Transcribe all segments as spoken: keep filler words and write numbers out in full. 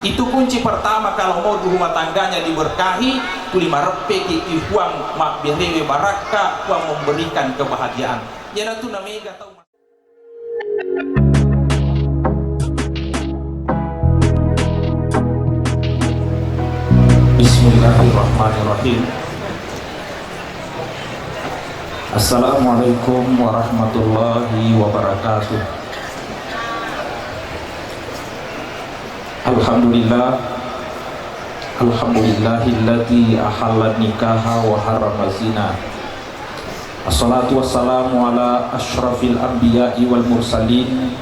Itu kunci pertama, kalau mau rumah tangganya diberkahi, tuli mareppeki i Puang, mabberewe barakka, Puang memberikan kebahagiaan. Iyanatu namega tau. Bismillahirrahmanirrahim. Assalamualaikum warahmatullahi wabarakatuh. Alhamdulillah. Alhamdulillahilladzi ahalla nikaha wa harrama zina. Assalatu wassalamu ala asyrafil anbiya'i wal mursalin,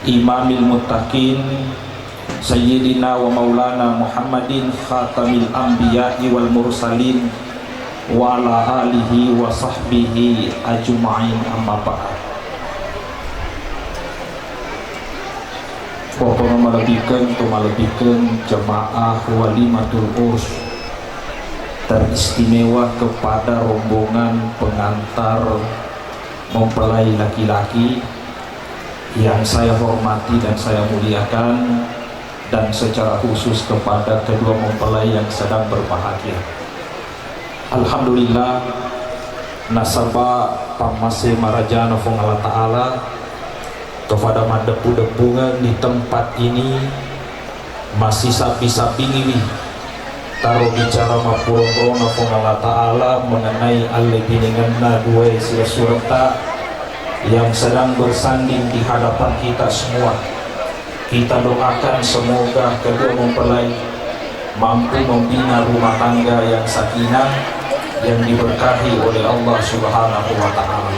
imamil muttaqin, sayyidina wa maulana Muhammadin khatamil anbiya'i wal mursalin, wa ala alihi wa sahbihi ajma'in, amma ba'd. Pokono malebbikeng, to malebbikeng jemaah walimatul urs, teristimewa kepada rombongan pengantar mempelai laki-laki yang saya hormati dan saya muliakan, dan secara khusus kepada kedua mempelai yang sedang berbahagia. Alhamdulillah, nasaba pammase marajana Puang Allah Ta'ala, kepada maddeppu-deppungeng di tempat ini, masisabbi-sabbingiwi taro bicara mappulonrona Puang Allah Ta'ala mengenai allebbiningenna duae silessuretta yang sedang bersanding di hadapan kita semua. Kita doakan semoga kedua mempelai mampu membina rumah tangga yang sakinah, yang diberkahi oleh Allah Subhanahu wa Ta'ala.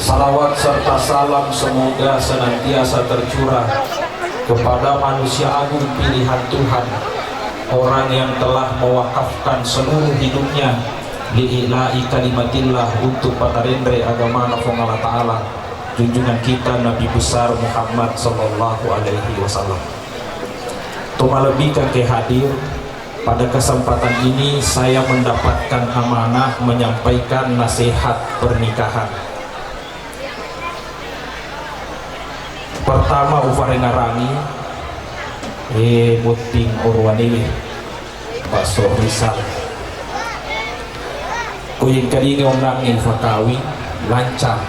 Salawat serta salam semoga senantiasa tercurah kepada manusia agung pilihan Tuhan, orang yang telah mewakafkan seluruh hidupnya li'ila'i kalimatillah, untuk patarenre agamana Puang Allah Ta'ala, junjungan kita Nabi besar Muhammad sallallahu alaihi wasallam. To malebbikeng ke hadir, pada kesempatan ini saya mendapatkan amanah menyampaikan nasihat pernikahan. Pertama, ufarengarangi, eh, botting orowanewe, Pak Sohrisal. Ko yengkalinga onnangnge ufakawing, lancar.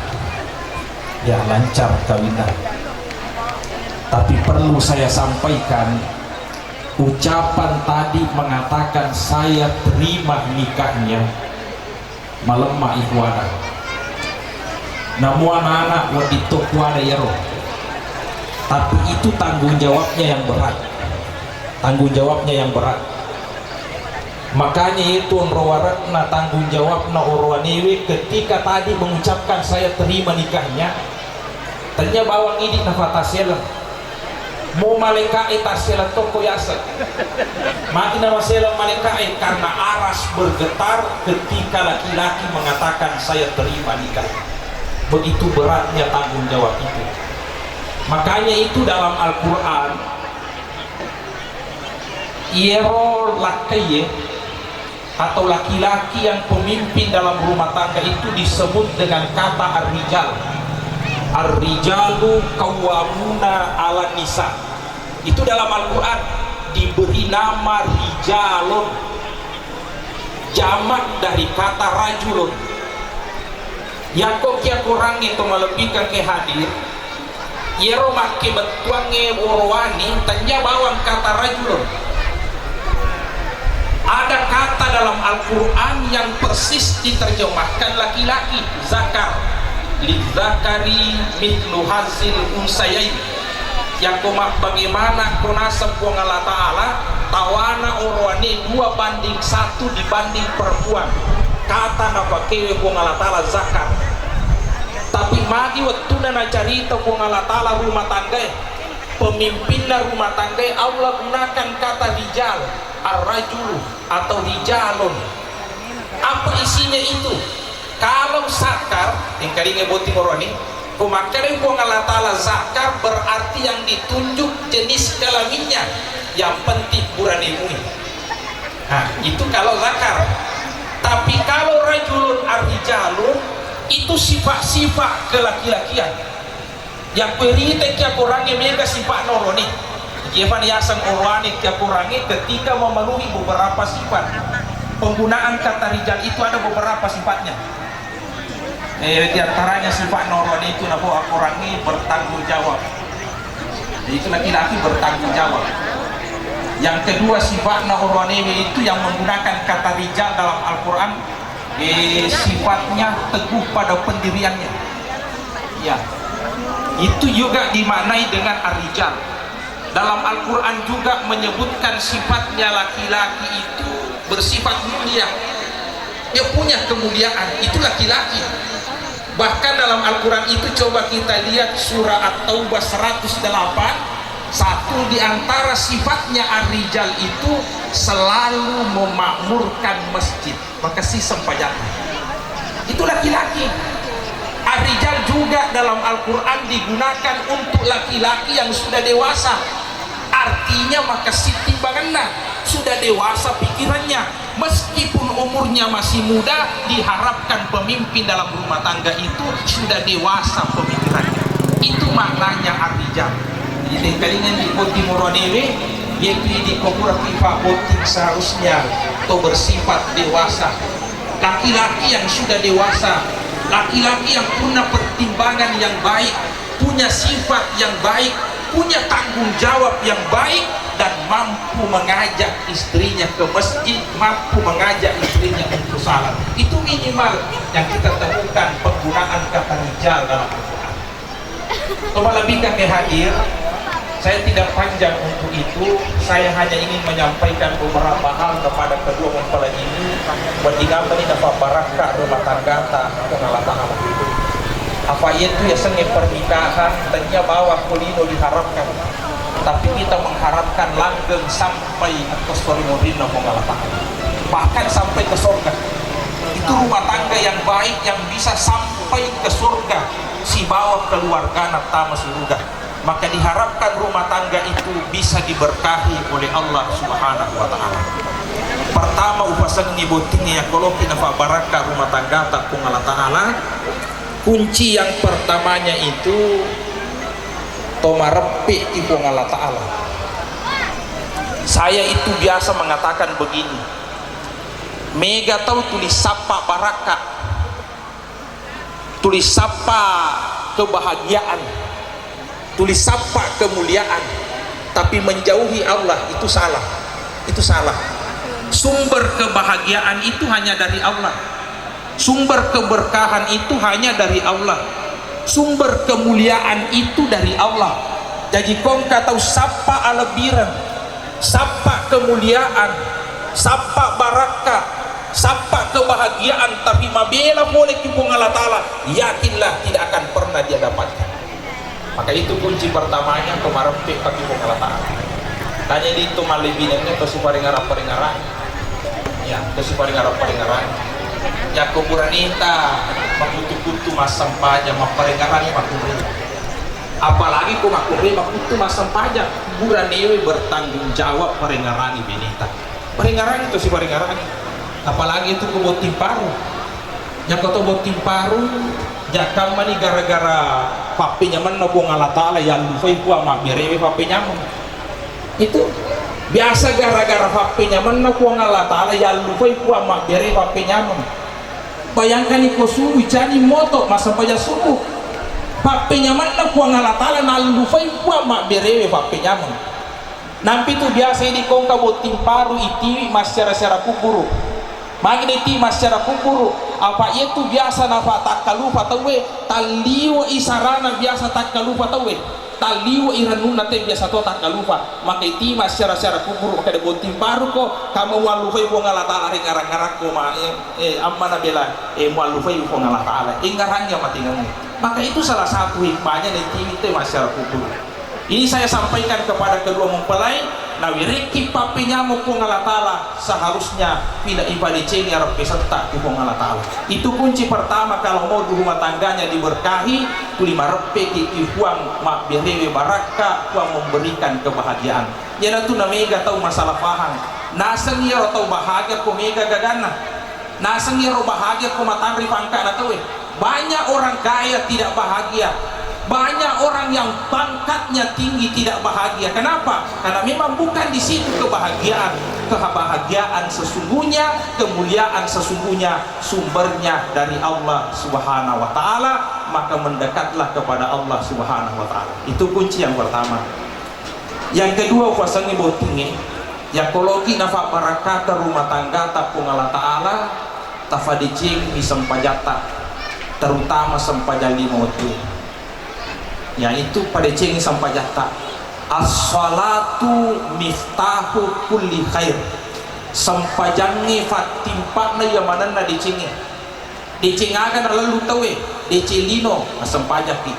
Ya, lancar kawinna. Tapi perlu saya sampaikan, ucapan tadi mengatakan saya terima nikahnya, malemma ihuada. Namu anak-anak wedding to kuada iyaro. Tapi itu tanggung jawabnya yang berat. Tanggung jawabnya yang berat. Makanya itu onro warakna tanggung jawabna orowanewe ketika tadi mengucapkan saya terima nikahnya. Tanya bawang idi nafataseleng. Mo malaika'e tasseleng tokko yaseng. Magi namaseleng malaika'e karena aras bergetar ketika laki-laki mengatakan, "Saya terima nikah." Begitu beratnya tanggung jawab itu. Makanya itu dalam Al-Quran, iyero lakkaiye atau laki-laki yang pemimpin dalam rumah tangga itu disebut dengan kata ar-rijal. Ar-rijalu qawwamuna 'alan nisa. Itu dalam Al-Quran diberi nama rijalun. Jamak dari kata rajulun. Yakko kia kurangnge to malebbikeng ke hadir, iyaro makkebettuangnge worowane tennia bawang kata rajulun. Ada kata dalam Al-Quran yang persis diterjemahkan laki-laki, zakar. Lidzakari mithlu hadzil unsayain. Yakko mabbagaimana ko naseng Puang Allah Ta'ala, tawana orowane dua banding satu dibanding perempuan. Kata napakewe Puang Allah Ta'ala zakar. Tapi magi wettunna nacarita Puang Allah Ta'ala rumah tanggae, pemimpinna rumah tanggae, Allah gunakan kata rijal, ar-rajulu atau rijalun. Apa isinya itu? Kalau zakar, engkalinga botting orowane, ko makkeda Puang Allah Ta'ala zakar berarti yang ditunjuk jenis kelaminnya, yang penting burane mui. Nah, itu kalau zakar. Tapi kalau rajulun ar-rijalun, itu sifat-sifat kelaki-lakian. Yakko iriteki akorangnge mega sifa'na orowane. Iyapa yaseng orowane ki akorangnge ketika memenuhi beberapa sifat. Penggunaan kata rijal itu ada beberapa sifatnya. Eh, di antaranya sifatna orowane itu napa akorangnge bertanggung jawab. Itu laki-laki bertanggung jawab. Yang kedua, sifatna orowane itu yang menggunakan kata rijal dalam Al-Quran, eh, sifatnya teguh pada pendiriannya. Ya, itu juga dimaknai dengan ar-rijal. Dalam Al-Quran juga menyebutkan sifatnya laki-laki itu bersifat mulia. Dia punya kemuliaan, itu laki-laki. Bahkan dalam Al-Quran itu, coba kita lihat surah At-Taubah seratus delapan, satu di antara sifatnya ar-rijal itu selalu memakmurkan masjid. Maka si sempajang itu laki-laki. Ar-rijal juga dalam Al-Quran digunakan untuk laki-laki yang sudah dewasa. Artinya maka si timbanganna sudah dewasa pikirannya. Meskipun umurnya masih muda, diharapkan pemimpin dalam rumah tangga itu sudah dewasa pemikirannya. Itu maknanya ar-rijal. Jadi, tengkalingan di botting orowanewe, yaitu di kopura pipa botting seharusnya to bersifat dewasa. Laki-laki yang sudah dewasa, laki-laki yang punya pertimbangan yang baik, punya sifat yang baik, punya tanggung jawab yang baik, dan mampu mengajak istrinya ke masjid, mampu mengajak istrinya untuk salat. Itu minimal yang kita temukan penggunaan kata rijal dalam Al-Quran. Tomalebbikeng yang hadir, saya tidak panjang untuk itu, saya hanya ingin menyampaikan beberapa hal kepada kedua mempelai ini, wedding apa ni nafabbarakka rumah tanggata Puang Allah Ta'ala. Apa itu ya sengit pernikahan, tania bawah kulino diharapkan, tapi kita mengharapkan langgeng sampai ke surga Puang Allah Ta'ala, bahkan sampai ke surga. Itu rumah tangga yang baik yang bisa sampai ke surga, sibawa keluargana tama surga. Maka diharapkan rumah tangga itu bisa diberkahi oleh Allah Subhanahu wa Ta'ala. Pertama, upasengi bottingnge ya koloki nafabbarakka rumah tanggata Puang Allah Ta'ala. Kunci yang pertamanya itu tomareppe ki Puang Allah Ta'ala. Saya itu biasa mengatakan begini, mega tau tuli sappa barakka, tuli sappa kebahagiaan, tuli sappa kemuliaan, tapi menjauhi Allah, itu salah. Itu salah. Sumber kebahagiaan itu hanya dari Allah. Sumber keberkahan itu hanya dari Allah. Sumber kemuliaan itu dari Allah. Jaji ko engka tau sappa alebbireng, sappa kemuliaan, sappa barakka, sappa kebahagiaan, tapi mabela pole ki Puang Allah Ta'ala, yakinlah tidak akan pernah dia dapatkan. Maka itu kunci pertamanya, tomareppe paki Puang Allah Ta'ala. Tanya di to malebinengnge to siparingarang-paringarang. Ya, to siparingarang-paringarang. Yakko buranita makuttu-kuttu massempajang, mapparingarangi makkunrai. Apalagi ko makkunrai makuttu massempajang, buranewe bertanggung jawab paringarangi beneta. Paringarangi to siparingarangi. Apalagi itu ko botting paru. Jakko to botting paru, jakkammani gara-gara pappenyamenna Puang Allah Ta'ala, yallufai Puang mabberewe pappenyameng. Itu biasa gara-gara pappenyamenna Puang Allah Ta'ala, yallufai Puang mabberewe pappenyameng. Bayangkani ko subuh cani moto massempajang subuh. Pappenyamenna Puang Allah Ta'ala, nallufai Puang mabberewe pappenyameng. Nampitu biasa idi ko engka botting paru itiwi massiara-siara kuburu. Magi de itiwi massiara kuburu? Apa iyatu biasa nafa takkalupa tauwe, talliwe i sarana biasa takkalupa tauwe, talliwe i rannunna te biasa to takkalupa. Maka itiwi massiara-siara kuburu, maka de botting paru ko, kamu muallufai Puang Allah Ta'ala ri ngarang-ngarang ko ma, eh, eh, amma na bela, eh, muallufai Puang Allah Ta'ala, eh, ngarang ya matingamu. Maka itu salah satu hikmahnya na itiwi te massiara kuburu. Ini saya sampaikan kepada kedua mempelai, nawerekki pappenyameng Puang Allah Ta'ala, seharusnya pila ipadecengi arepesetta ku Puang Allah Ta'ala. Itu kunci pertama, kalau mau rumah tangganya diberkahi, tuli mareppeki ki Puang mabberewe barakka, Puang memberikan kebahagiaan. Iyanatu namega tau masalah pahang. Naseng iyaro tau bahagia ko mega gaganna. Naseng iyaro bahagia ko matanre pangkana tauwe. Banyak orang kaya tidak bahagia. Banyak orang yang pangkatnya tinggi tidak bahagia. Kenapa? Karena memang bukan di situ kebahagiaan. Kebahagiaan sesungguhnya, kemuliaan sesungguhnya sumbernya dari Allah Subhanahu wa Ta'ala. Maka mendekatlah kepada Allah Subhanahu wa Ta'ala. Itu kunci yang pertama. Yang kedua, puasangi bottingi, ya koloki nafa barakata rumah tangga ta Puang Allah Ta'ala, tafadecengi sempajatta, terutama sempajang lima wettu. Yaitu padecengi sempajatta. As-salatu miftahu kulli khair. Sempajangnge fattimpa'na iya manenna decengnge. Deceng aga nalellu tauwe, deceng lino, assempajakki.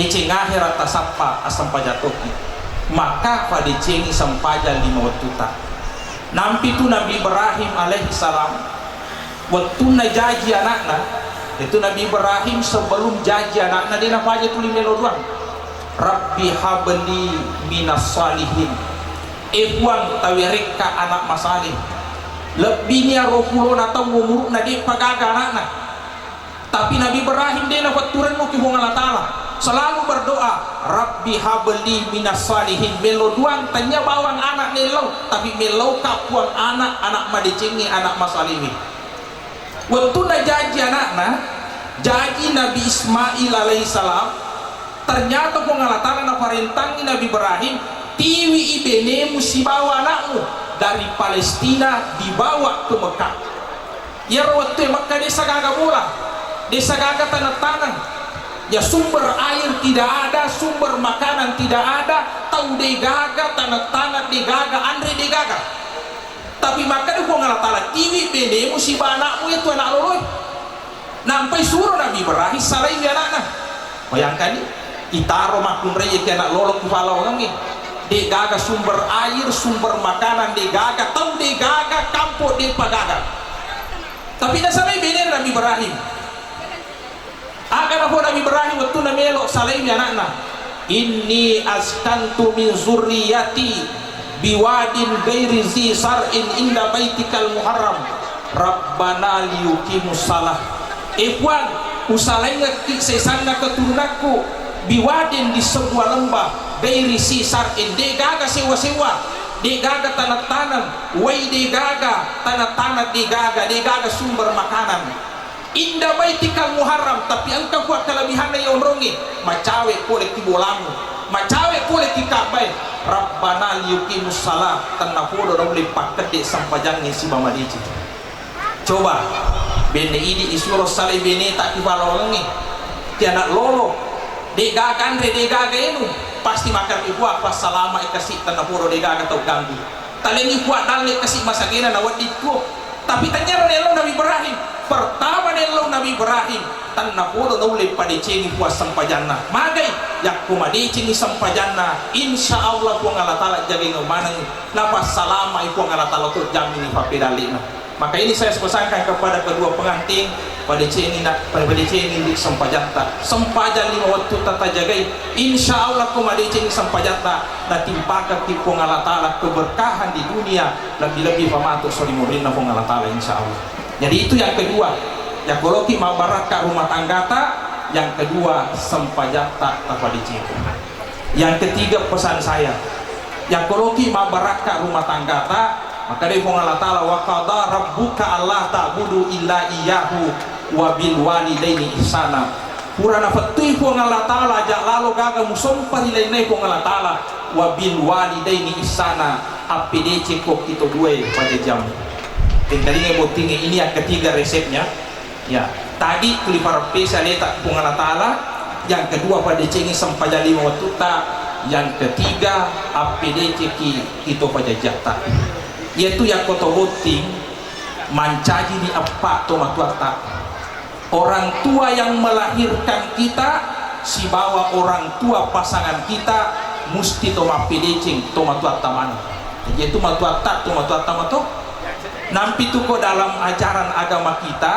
Deceng ahera tasappa, assempajang tokki. Maka padecengi sempajang lima wettuta. Nampi tu Nabi Ibrahim alaihi salam, wettunna jaji anakna, itu Nabi Ibrahim sebelum jaji anakna, de napaja tuli melo doang. Rabbi habli minas salihin. E Puang, tawerekka anak masaleh. Lebbini aruwa pulona taung umuru'na, de'pa gaga anakna. Tapi Nabi Ibrahim de nafetturennuki Puang Allah Ta'ala. Selalu berdoa, Rabbi habli minas salihin. Melo doang, tania bawang anak mellau, tapi mellauka Puang anak, anak madecengnge, anak masalewe. Wettunna jaji anakna, jaji Nabi Ismail alaihi salam, ternyata Puang Allah Ta'ala naparentangi Nabi Ibrahim, tiwi i benemu sibawa anakmu dari Palestina dibawa ke Mekah. Iyaro wettu e Mekah desa gaga bola, desa gaga taneng-taneng. Ya sumber air tidak ada, sumber makanan tidak ada, tau degaga, taneng-taneng degaga, anre degaga. Tapi makkeda Puang Allah Ta'ala, tiwi benemu siba anakmu, yaitu anak loloe. Nampai suro Nabi Ibrahim salaiwi anakna. Bayangkani, itaro makkunrai yake anak lolo ku palawangengnge. De gaga sumber air, sumber makanan de gaga, tau de gaga, kampo de pagaga. Tapi nasalai bene Nabi Ibrahim. Aga napau Nabi Ibrahim wettunna melo salaiwi anakna, "Inni askantu min zurriyati biwadin ghairi zi sar'in inda baitikal muharram, Rabbana liyuqimus salah." E Puang, usalaingekki sesanna keturunakku, biwadin, di sebuah lembah, ghairi zi sar'in, de gaga sewa-sewa, de gaga taneng-taneng, wai de gaga, taneng-taneng de gaga, de gaga sumber makanan. Inda baitikal muharram, tapi engka kua kelebihanna iya onrongnge, macawe pole ki bolamu, macawe pole ki Ka'bae. Rabbana liyuqimus salah, tennapodo naulle pakkedde sempajangnge siba madeceng. Coba, benne idi isuro salai beneta ki palawangengnge, ki anak lolo, de gaga anre, de gaga enu, pasti makkeda kua, passalama i kasi, tennapodo de gaga tau ganggu. Talengngi kua dalle kasi masagena nawedding tuo. Tapi tenniaro naellau Nabi Ibrahim. Pertama naellau Nabi Ibrahim, tennapodo naulle padecengi Puang sempajanna. Magai? Yakko madecengi sempajanna, insya Allah Puang Allah Ta'ala jagaing manengngi. Napassalamai Puang Allah Ta'ala to jammini pappedallena. Maka ini saya pesankan kepada kedua pengantin, padecengi na, padecengi sempajatta. Sempajang lima wettu tata jagai. Insya Allah ko madecengi sempajatta, natimpakekki Puang Allah Ta'ala keberkahan di dunia, lebih-lebih pamato sori murinna Puang Allah Ta'ala, insya Allah. Jadi itu yang kedua, yakoloki mabbarakka rumah tanggata, yang kedua sempajatta tapadecengi. Yang ketiga pesan saya, yakoloki mabbarakka rumah tanggata, maka dari Puang Allah Ta'ala, wa qada rabbuka alla ta'budu illa iyyahu wa bil walidaini ihsana. Pura nafettui Puang Allah Ta'ala, aja lalo gaga musompa ri lainna Puang Allah Ta'ala, wa bil walidaini ihsana, appedecekko kito duae pajajiammu. Tengkalinga bottinge, ini yang ketiga resepnya. Ya, tadi tuli pareppesi aleta Puang Allah Ta'ala, yang kedua padecengi sempajang lima wattutta, yang ketiga appedecekki kito pajajiatta. Yaitu yakko to botting mancajini eppa to matuatta. Orang tua yang melahirkan kita sibawa orang tua pasangan kita musti to mappedeceng to matuatta maneng. Jadi itu matuatta, to matuatta mato. Nampi tu ko dalam ajaran agama kita,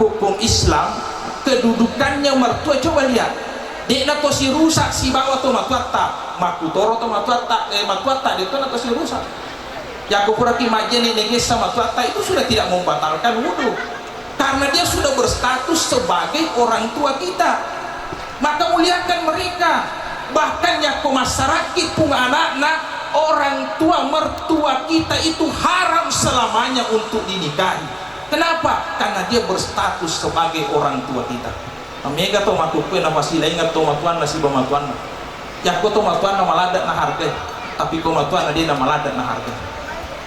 hukum Islam, kedudukannya mertua, coba lihat. De'na to sirusak sibawa to matuatta, makkutoro to matuatta, eh, matuatta de to na to sirusak. Yakko puraki majjene negessa matuatta itu sudah tidak membatalkan wudhu. Karena dia sudah berstatus sebagai orang tua kita. Maka muliakan mereka. Bahkan yakko massarakki pung anakna, orang tua mertua kita itu haram selamanya untuk dinikahi. Kenapa? Karena dia berstatus sebagai orang tua kita. Mega to makkukue napasilaingeng to matuanna siba matuanna. Yakko to matuanna maladde' nahargai, tapi ko matuanna de' namaladde' nahargai.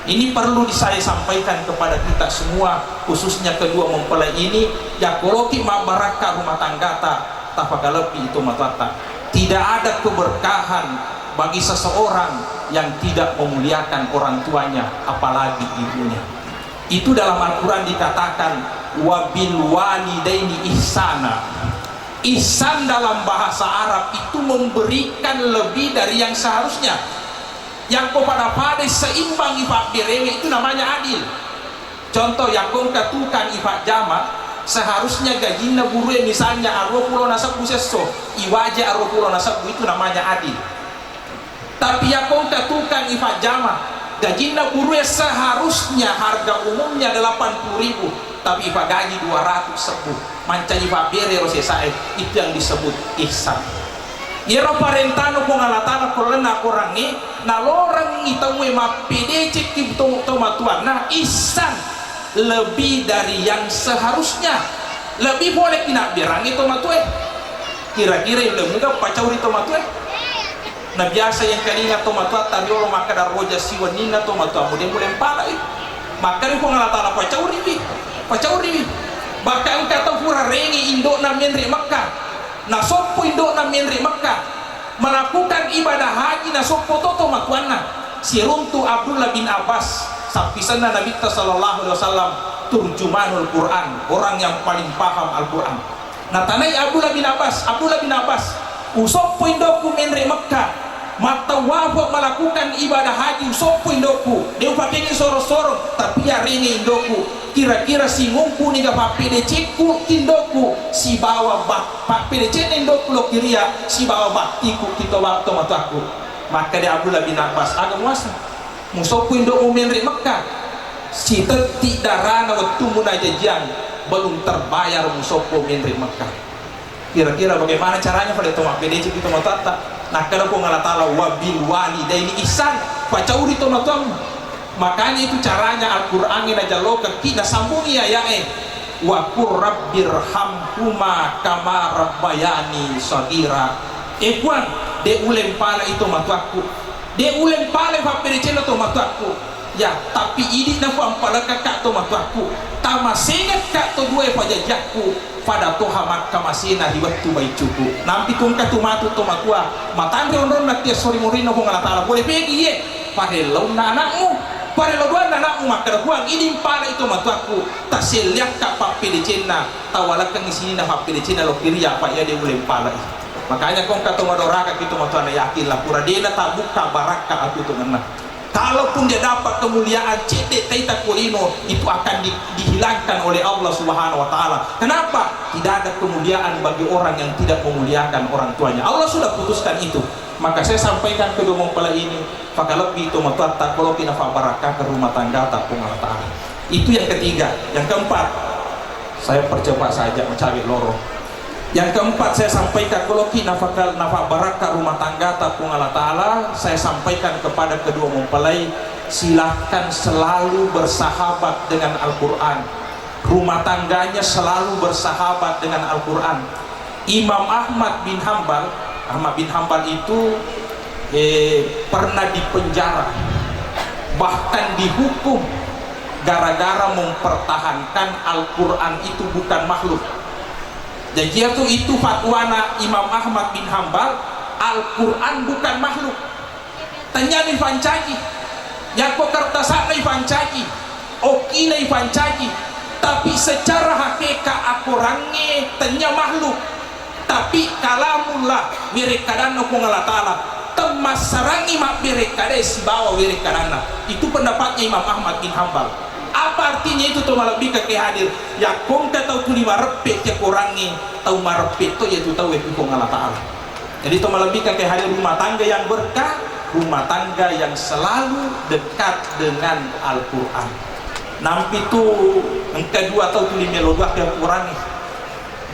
Ini perlu saya sampaikan kepada kita semua, khususnya kedua mempelai ini, yakko loki mabbarakka rumah tanggata, tapakalebbi to matuatta. Tidak ada keberkahan bagi seseorang yang tidak memuliakan orang tuanya, apalagi ibunya. Itu dalam Al-Quran dikatakan, "Wabil walidaini ihsana." Ihsan dalam bahasa Arab itu memberikan lebih dari yang seharusnya. Yakko pada-pada seimbang ifabberewe itu namanya adil. Contoh, yakko engka tukang ifajjama, seharusnya gajinna gurue misalnya aruwa pulo na sebbu sesso, iwaje aruwa pulo na sebbu, itu namanya adil. Tapi yakko engka tukang ifajjama, gajinna gurue seharusnya harga umumnya delapan puluh ribu, tapi ifagaji dua ratus sebbu, mancaji fabbere ro sesae, itu yang disebut ihsan. Iyaro parentana Puang Allah Ta'ala ko lalenna Korangnge, nalorengngi tauwe mappedecekki to, tomatoanna ihsan lebih dari yang seharusnya, lebih pole kinabberangngi tomatoe. Kira-kira ille muga pacauri tomatoe? Na biasa yang kalinga tomatoatta riolo makkeda roja siwenninna tomatoammu de' mulempalai. Makkeda Puang Allah Ta'ala pacauriwi, pacauriwi. Bahkan engka tau pura rengi indo'na menre Mekka, nasoppo indo'na menre Mekka, melakukan ibadah haji nasoppo to tomatoanna. Siruntu Abdullah bin Abbas, sappisenna Nabitta sallallahu alaihi wasallam, turjumanul Quran, orang yang paling paham Al-Quran. Natanai Abdullah bin Abbas, "Abdullah bin Abbas, usoppo indokku menre Mekka, mattawafo melakukan ibadah haji, usoppo indokku, de' upakengi sorong-sorong, tapi yarenge indokku, kira-kira singumpu niga pappedecekku tindokku sibawa bak-, pappedecenna indokku lokiria sibawa baktiku kito bak-, tomatoakku." Makkeda Abdullah bin Abbas, "Aga muaseng?" Musoppo indo'mu menre Mekka, sitetti darana wettummu najajiang, belum terbayar musoppo menre Mekka. Kira-kira bagaimana caranya pada to mappedeceng kita matatta? Nakkeda Puang Allah Ta'ala, "Wabil walidaini ihsan," pacauri tomatoammu. Makanya itu caranya Al-Quran ini najallokekki, nasambungi aya'e, "Wa qur rabbirhamhuma kama rabbayani shaghira." Eh Puang, de' ulempalai tomatoakku. De' ulempalai pappedecenna tomatoakku. Ya, tapi idi'na Puang palekakka tomatoakku. Tamasengekka to duae pajajiakku. Pada toha makkamasena ri wettu baicuku. Nampi tungka tu matu tomatoa. Matanre onronna tia sori murinna Puang Allah Ta'ala. Boleh pegi ye. Parello na anakmu. Parello duanna anakmu makkeda Puang, idi mpalai tomatoakku. Taselliakka pappedecenna. Tawalekkengi sininna pappedecenna lokiria apa iya de' ulempalai. Makanya kongka to madoraka ki tomatoanna yakin lah pura de' na tabukka barakka atu tongenna. Kalaupun dia dapat kemuliaan cedde' taita ko lino, itu akan di-, dihilangkan oleh Allah Subhanahu wa Ta'ala. Kenapa? Tidak ada kemuliaan bagi orang yang tidak memuliakan orang tuanya. Allah sudah putuskan itu. Maka saya sampaikan kedua mempelai ini, pakalebbi tomatoatta koloki nafabarakkakeng rumah tanggata Puang Allah Ta'ala. Itu yang ketiga. Yang keempat, saya percepat saja, mencari loro. Yang keempat, saya sampaikan, koloki nafakal-, nafabarakka rumah tanggata Puang Allah Ta'ala, saya sampaikan kepada kedua mempelai, silahkan selalu bersahabat dengan Al-Quran. Rumah tangganya selalu bersahabat dengan Al-Quran. Imam Ahmad bin Hambal, Ahmad bin Hambal itu, eh, pernah dipenjara, bahkan dihukum gara-gara mempertahankan Al-Quran itu bukan makhluk. Jadi itu, itu fatwana Imam Ahmad bin Hambal, Al-Quran bukan makhluk. Tennyani ipancaji, yakko kertasa'na ipancaji, okkina ipancaji, tapi secara hakeka akorangnge tennya makhluk, tapi kalamullah, werekkadanna Puang Allah Ta'ala, temmassarangngi mabberekkadae sibawa werekkadanna. Itu pendapatnya Imam Ahmad bin Hambal. Apa artinya itu, to malebbikeng ke hadir? Yakko engka tau tuli mareppe' ke korangnge, tau mareppe' to iya tu tau e ku Puang Allah Ta'ala. Jadi, to malebbikeng ke hadir, rumah tangga yang berkah, rumah tangga yang selalu dekat dengan Al-Quran. Nampi tu engka dua tau tuli melo dua ke Quran.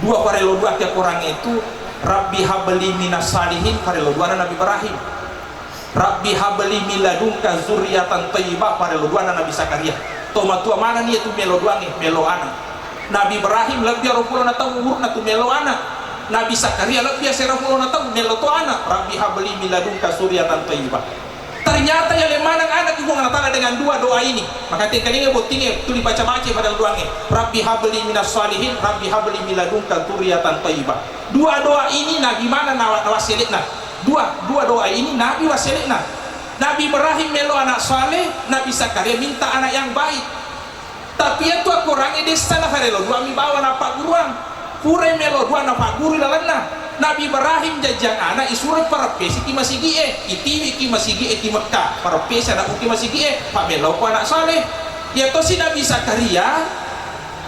Dua parello dua ke Quran itu, Rabbi habli minas salihin, parello duana Nabi Ibrahim. Rabbi habli min ladunka zurriyatan thayyibah, parello duana Nabi Zakaria. Tomatua manenni iyatu melo duangnge, melo ana. Nabi Ibrahim lebbi aruppulona taung umurna tu melo ana. Nabi Zakaria lebbi asera pulona taung melo to ana. Rabbi habli min ladunka zurriyatan thayyibah. Ternyata yale maneng anak Puang Allah Ta'ala dengan dua doa ini. Maka tengkalinga bottingnge tuli baca-baca pada duangnge. Rabbi habli minas salihin, Rabbi habli min ladunka zurriyatan thayyibah. Dua doa ini Nabi mana nawa-, nawassele'na. Dua, dua doa ini Nabi wassele'na. Nabi Ibrahim melo anak saleh, Nabi Zakaria minta anak yang baik. Tapi iyatu akorangnge dessa nafarelo dua mi bawa nappagguruang. Purai melo dua napagguru lalenna. Nabi Ibrahim jajiang anak isuroi pareppesiki masigi'e, itiwiki masigi'e ki Mekkah, pareppesi anakku ki masigi'e, pamellau ko anak saleh. Iyatosi Nabi Zakaria,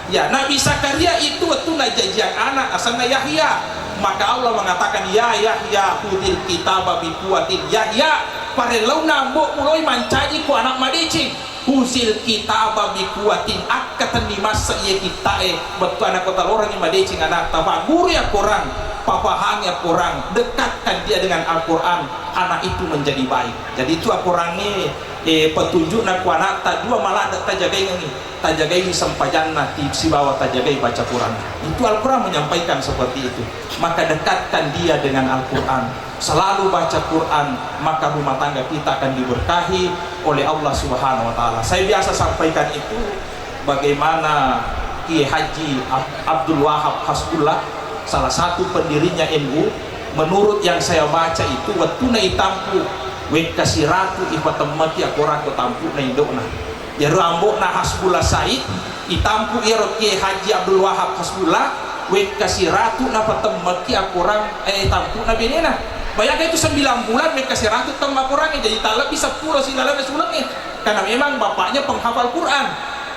ya, Nabi Zakaria itu wettunna jajiang anak asenna Yahya. Maka Allah mengatakan, "Ya Yahya, khudil kitaba bi quwwatin." Yahya, parellau nambo muloi mancaji ko anak madeceng. Khuzil kitaba bi quwwatin, akkatenni massa iye kitta'e, bettuanna ko talorengngi madeceng ana'ta, paggurui akorang, papahangi akorang, dekatkan dia dengan Al-Quran, anak itu menjadi baik. Jadi itu akorangnge, eh, petunjukna ko ana'ta dua maladde tajagaingengngi, tajagaingi sempajanna ti-, sibawa tajagai baca Quran. Itu Al-Quran menyampaikan seperti itu. Maka dekatkan dia dengan Al-Quran. Selalu baca Quran, maka rumah tangga kita akan diberkahi oleh Allah Subhanahu wa Ta'ala. Saya biasa sampaikan itu, bagaimana Kiai Haji Ab-, Abdul Wahab Hasbullah, salah satu pendirinya N U, menurut yang saya baca itu, wettunna itampu wekka siratu ipatemmaki akorang ko tampu'na indo'na. Iyaro ambo'na Hasbullah Said, itampu iyaro Kiai Haji Abdul Wahab Hasbullah, wekka siratu napatemmekki akorang, eh, tampu'na benena. Bayangkan itu sembilan bulan wekka siratu temma akorangnge, jadi tak lebih seppulo silaleng sulengnge. Karena memang bapaknya penghafal Quran.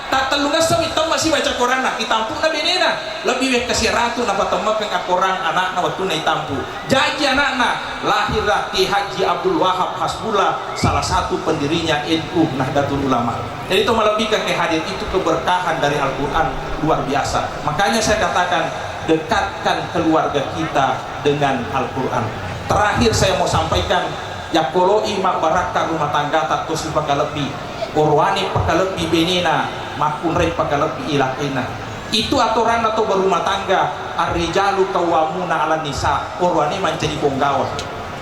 Tak tellungessomi temma sibaca Quranna, itampu'na benena. Lebih wekka siratu napatemmekeng akorang anakna wettunna itampu. Jaji anakna, lahirlah Kiai Haji Abdul Wahab Hasbullah, salah satu pendirinya N U Nahdlatul Ulama. Jadi, itu melebihi ke hadir itu keberkahan dari Al-Quran luar biasa. Makanya saya katakan, dekatkan keluarga kita dengan Al-Quran. Terakhir saya mau sampaikan, yakkoloi mabbarakka rumah tanggata to sipakalebbi, oroane pakalebbi benena, makkunrai pakalebbi ilakena. Itu atoranna to berumah tangga, ar-rijalu qawwamuna 'alan nisa, oroane mancaji ponggawa.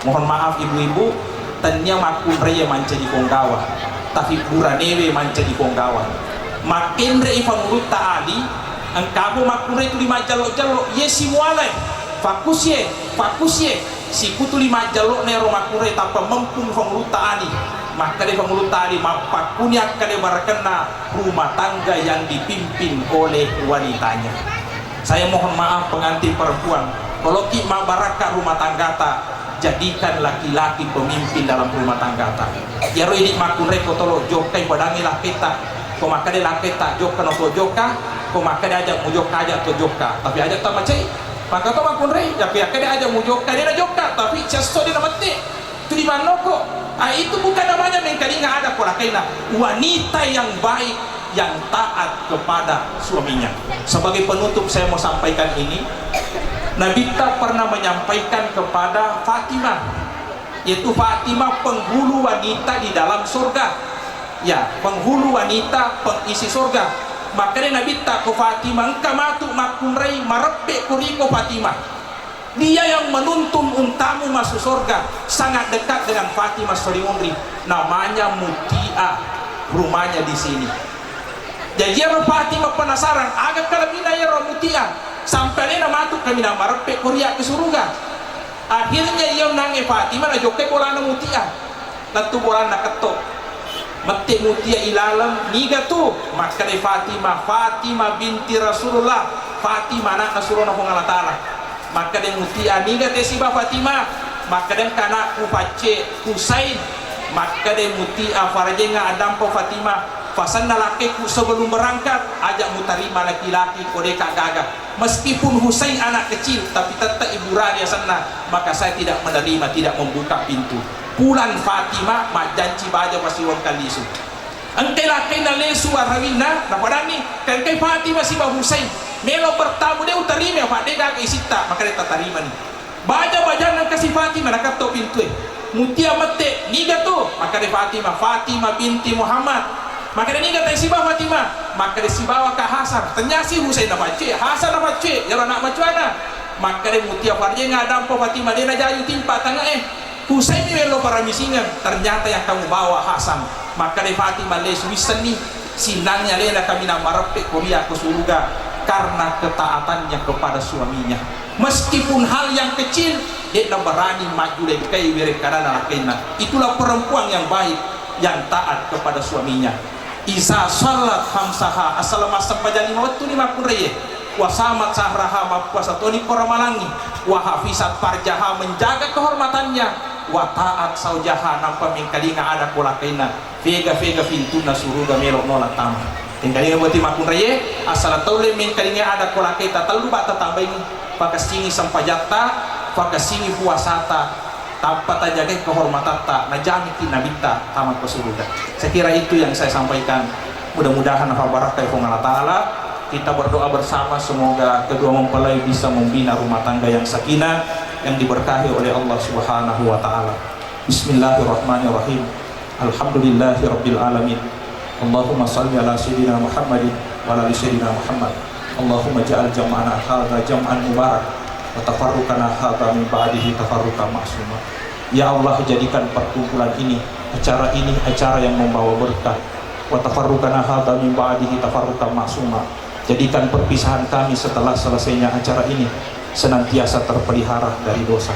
Mohon maaf ibu-ibu, tennia makkunrai mancaji ponggawa, tapi buranewe mancaji ponggawa. Makkenrei Pangulutta Ali, engkamo makkunrai tuli majjallo-jallo, ye simualai, fakusie, fakusie, siku tuli majjallo nero makkunrai tappa mempung Pangulutta Ali. Makkeda Pangulutta Ali, mappakkuni akkeda barakenna rumah tangga yang dipimpin oleh wanitanya. Saya mohon maaf pengantin perempuan, koloki mabbarakka rumah tanggata, jadikan laki-laki pemimpin dalam rumah tanggata. Iyaro idi makkunrai ko tolo jokkai padangi laketta, ko makkeda laketta jokka no to jokka, ko makkeda aja mujokka aja to jokka, tapi aja tamacai. Maka to makkunrai, yakko yakkeda aja mujokka, dena jokka, tapi cesso dena mette. Tuli mannoko. Ah, itu bukan namanya mengkalinga ada polakaina. Wanita yang baik, yang taat kepada suaminya. Sebagai penutup saya mau sampaikan ini, Nabitta pernah menyampaikan kepada Fatimah, yaitu Fatimah penghulu wanita di dalam surga. Ya, penghulu wanita pengisi surga. Makanya Nabitta ko Fatimah, engka matu makkunrai mareppe kuriko Fatimah. Dia yang menuntun untamu masuk surga, sangat dekat dengan Fatimah Sorimunri, namanya Mutia, rumahnya di sini. Jadi iyaro Fatimah penasaran, aga kalebina iyaro Mutia, sampai alena matu kaminang mareppe ko ria ke suruga. Akhirnya iya nange Fatimah najokkai bolana Mutia. Lettu bolanna ketto. Mette Mutia ilaleng, niga tu? Makkeda Fatimah, Fatimah binti Rasulullah, Fatimah anakna surona Puang Allah Ta'ala. Makkeda Mutia, niga te siba Fatimah? Makkeda engka anakku pacce Husain. Makkeda Mutia, farajenga adampa Fatimah, fasanna lakkeku sebelum berangkat, aja mutarima laki-laki ko deka gaga. Meskipun Husain anak kecil, tapi tetap ibu Rani asenna, maka saya tidak menerima, tidak membuka pintu. Pulang Fatimah, majjanci baja pasiweng kallisu. Engkai lakkainna lesu arawinna, napadanni, engkai Fatimah siba Husain. Melo bertamu de utarima, apa de gaga isitta, maka de tatarimani. Baja-bajanna engka si Fatimah, nakatto pintue. Mutia mette, "Niga tu?" Makkeda Fatimah, "Fatimah binti Muhammad." Makkeda, "Niga te sibawa Fatimah?" Makkeda, "Sibawa ka Hasan." Tennyasi Husain napaccue, Hasan napaccue, iyaro anak macuana. Makkeda, "Mutia farjenga dampo Fatimah, de najaju timpa tange'e. Husain mi wello paramisingeng, ternyata yang kamu bawa Hasan." Makkeda Fatimah, "Lesu wissenni, sinangngi alena kaminang mareppe ko ria ko suruga karena ketaatannya kepada suaminya." Meskipun hal yang kecil, de'na berani majjulekkai werekkanana lakkainna. Itulah perempuan yang baik, yang taat kepada suaminya. Iza sallat khamsaha, asal massempajang lima wettu ni makkunraie, wa samat sahraha, mappuasa toni ko ramalangi, wa hafizat farjaha, menjaga kehormatannya, wa taat saujaha, nampa mengkalinga ada ko lakkainna. Fega-fega pintunna suruga melo nola tama. Engkalinga boti makkunraie, asal taulle mengkalinga ada ko lakkaita tellu batta tambaini, pakessingi sempajatta, pakessingi puasata, tappa tajagai kehormatatta, najamiki nabitta tama ko suruga. Saya kira itu yang saya sampaikan. Mudah-mudahan nafabarakkai Puang Allah Ta'ala. Kita berdoa bersama, semoga kedua mempelai bisa membina rumah tangga yang sakinah, yang diberkahi oleh Allah Subhanahu wa Ta'ala. Bismillahirrahmanirrahim. Alhamdulillahi rabbil alamin. Allahumma salli ala sayyidina Muhammadin wa ala ali sayyidina Muhammad. Allahumma ja'al jam'ana hadza jam'an mubarak wa tafarruqana hadza min ba'dihi tafarruqan ma'suma. Ya Allah, jadikan perkumpulan ini, acara ini, acara yang membawa berkah. Wa tafarruqana hadza min ba'dihi tafarruqan ma'suma. Jadikan perpisahan kami setelah selesainya acara ini senantiasa terpelihara dari dosa.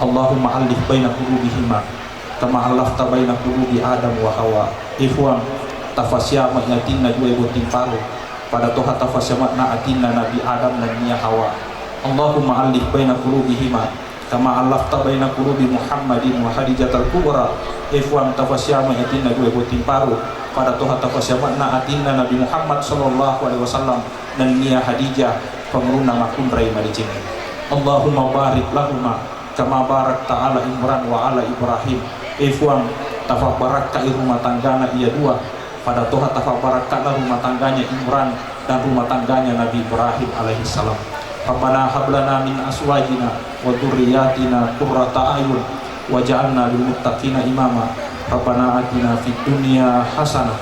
Allahumma allif baina qulubihima kama allafta baina qulubi Adam wa Hawa. E Fuang, tafasiama atinna dua botting paru, pada toha tafasiamakna atinna Nabi Adam nennia Hawa. Allahumma allif baina qulubihima kama allafta baina qulubi Muhammadin wa Khadijatal Kubra. E Fuang, tafasiama atinna dua botting paru, pada toha tafasiamakna atinna Nabi Muhammad sallallahu alaihi wasallam nennia Khadijah, pangulunna makkunrai madeceng. Allahumma barik lahuma kama barakta ala Imran wa ala Ibrahim. E Fuang, tafabbarakkai rumah tanggana iya dua, pada toha tafabbarakkanna rumah tangganya Imran dan rumah tangganya Nabi Ibrahim alaihissalam. Rabbana hablana min azwajina wa dzurriyyatina qurrata a'yun waj'alna lil muttaqina imama. Rabbana atina fid dunya hasanah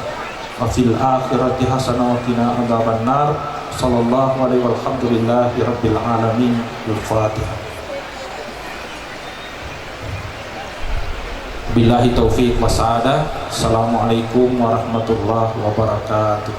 wa fil akhirati hasanah wa qina adzabannar. Sallallahu alaihi walhamdulillahi rabbil alamin. Al-Fatihah. Billahi taufiq wa sa'adah. Assalamualaikum warahmatullahi wabarakatuh.